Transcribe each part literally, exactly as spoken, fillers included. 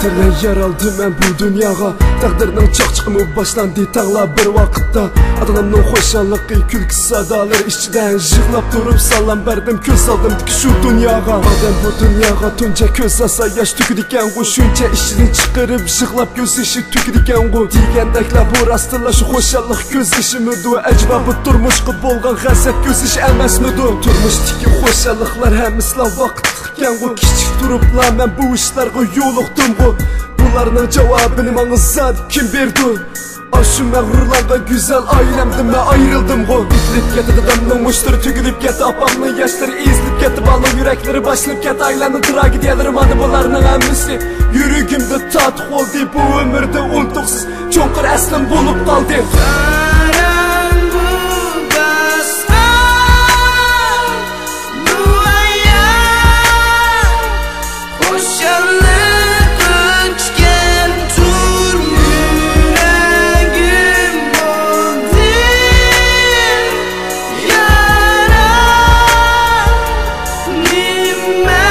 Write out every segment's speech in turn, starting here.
تەڭلا يارالدىم مەن بۇ دۇنياغا، تەقدىرنىڭ چاقچىقىمۇ باشلاندى تەڭلا بىر ۋاقىتتا. ئاتا-ئانامنىڭ خۇشاللىقى، كۈلكە سادالىرى ئىچىدە يىغلاپ تۇرۇپ سالام بەردىم كۆز ئالدىمدىكى شۇ دۇنياغا. ئادەم بۇ دۇنياغا تۇنجى كۆز ئالسا ياش تۆكىدىكەنغۇ، شۇنچە ئىچىدىن چىقىرىپ يىغلاپ كۆز يېشى تۆكىدىكەنغۇ. دېگەندەكلا بۇ راستتىنلا شۇ خۇشاللىق كۆز يېشىمىدۇ؟ ئەجەبا بۇ تۇرمۇشقا بولغان غەزەپ كۆز يېشى ئەمەسمىدۇ؟ تۇرمۇشتىكى خۇشاللىقلار ھەممىسىلا ۋاقىتلىق ئىكەنغۇ. كىچىك تۇرۇپلا مەن بۇ ئىشلارغا يولۇقتۇمغۇ. بۇلارنىڭ جاۋابىنى ماڭا زادى كىم بېرىدۇ؟ ئاشۇ مەغرۇرلانغان گۈزەل ئائىلەمدىن مەن ئايرىلدىمغۇ. ئېتىلىپ كەتتى دادامنىڭ مۇشتلىرى، تۆكۈلۈپ كەتتى ئاپامنىڭ ياشلىرى، ئېزىلىپ كەتتى بالىنىڭ يۈرەكلىرى، باشلىنىپ كەتتى ئائىلەمنىڭ تراگېدىيەلىرى. مانا بۇلارنىڭ ھەممىسى يۈرىكىمدە تارتىپ قالدى، بۇ ئۆمۈردە ئۇنتۇقسىز چوڭقۇر ئەسلىم بولۇپ قالدى. قاراڭغۇ باسقان بۇ ھايات، خۇشاللىق ئۆچكەن تۇر يۈرەگىم بولدى يارا. نېمە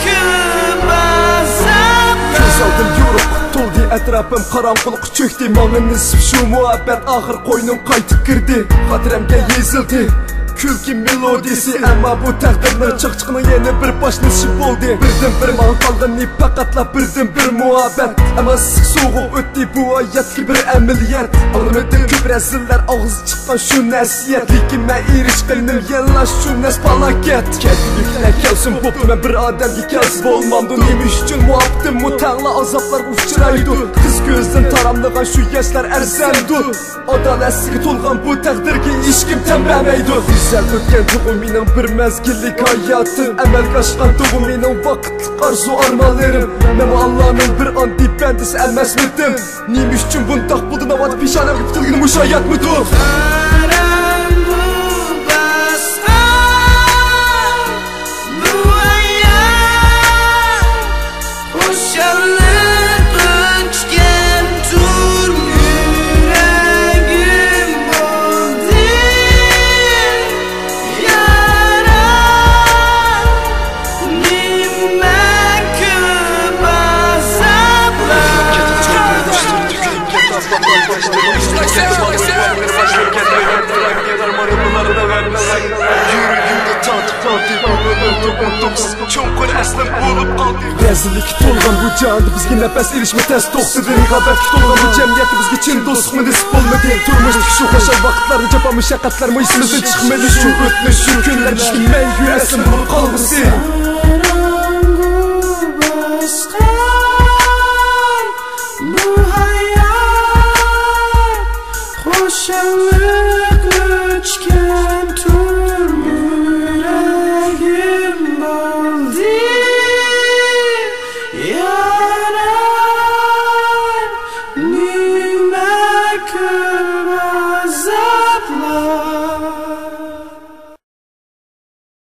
كۆپ ئازابلار. كۆز ئالدىم يورۇق، تولدى ئەتراپىم، قاراڭغۇلۇق چۆكتى ماڭا نېسىپ شۇ مۇھەببەت. ئاخىر قوينۇم قايتىپ كىردى، خاتىرەمگە يېزىلدى كۈلكە مېلودىيىسى. ئەمما بۇ تەقدىرنىڭ چاقچىقىنىڭ يەنە بىر باشلىنىشى بولدى. بىردىن بىر ماڭا قالغىنى پەقەتلا بىردىن بىر مۇھەببەت. ئەمما ئىسسىق سوغۇق ئۆتتى بۇ ھاياتتىكى بىر ئەمەلىيەت. ئاڭلىمىدىم كۆپ رەزىللەر ئاغزى چىققان شۇ نەسىھەت، لېكىن مەن ئېرىشكىنىم يەنىلا شۇ نەس پالاكەت. كەلگۈلۈكلەر كەلسۇن بوپتۇ، مەن بىر ئادەمگە كەلسە بولمامدۇ؟ نېمە ئۈچۈن مۇھەببىتىممۇ تەڭلا ئازابلارغا ئۇچرايدۇ؟ قىز كۆزىدىن تاراملىغان شۇ ياشلار ئەرزەمدۇ؟ ئادالەتسىزلىككە تولغان بۇ تەقدىرگە ھېچكىم تەن بەرمەيدۇ. گۈزەل ئۆتكەن تۇغۇ مېنىڭ بىر مەزگىللىك ھاياتىم، ئەمەلگە ئاشقان تۇغۇ مېنىڭ ۋاقىتلىق ئارزۇ ئارمانلىرىم. مەنمۇ ئاللانىڭ بىر ئاندى بەندىسى ئەمەسمىدىم؟ نېمە ئۈچۈن بۇنداق بولدى؟ ناۋادا پېشانەمگە پۈتۈلگىنى مۇشۇ ھاياتمىدۇ؟ قاراڭغۇ باسقان بۇ ھايات، خۇشاللىق ئۆچكەن تۇر يۈرەگىم بولدى يارا. نېمە كۆپ ئازابلار. يۈرىكىمدە تارتىپ تارتىپ چوڭقۇر ئەسلىم بولۇپ قالدى. رەزىللىككە تولغان بۇ جاھاندا بىزگە نەپەس ئېلىشمۇ تەس توختىدى. رىقابەتكە تولغان بۇ جەمئىيەتتە بىزگە چىن دوستلۇقمۇ نېسىپ بولمىدى. تۇرمۇشتىكى شۇ خۇشال ۋاقىتلارنى، جاپا مۇشەققەتلەرمۇ ئېسىمىزدىن چىقمىدى. شۇ ئۆتمۈش، شۇ كۈنلەر بىزگە مەڭگۈ ئەسلىم بولۇپ قالغۇسى. قاراڭغۇ باسقان بۇ ھايات، خۇشاللىق ئۆچكەن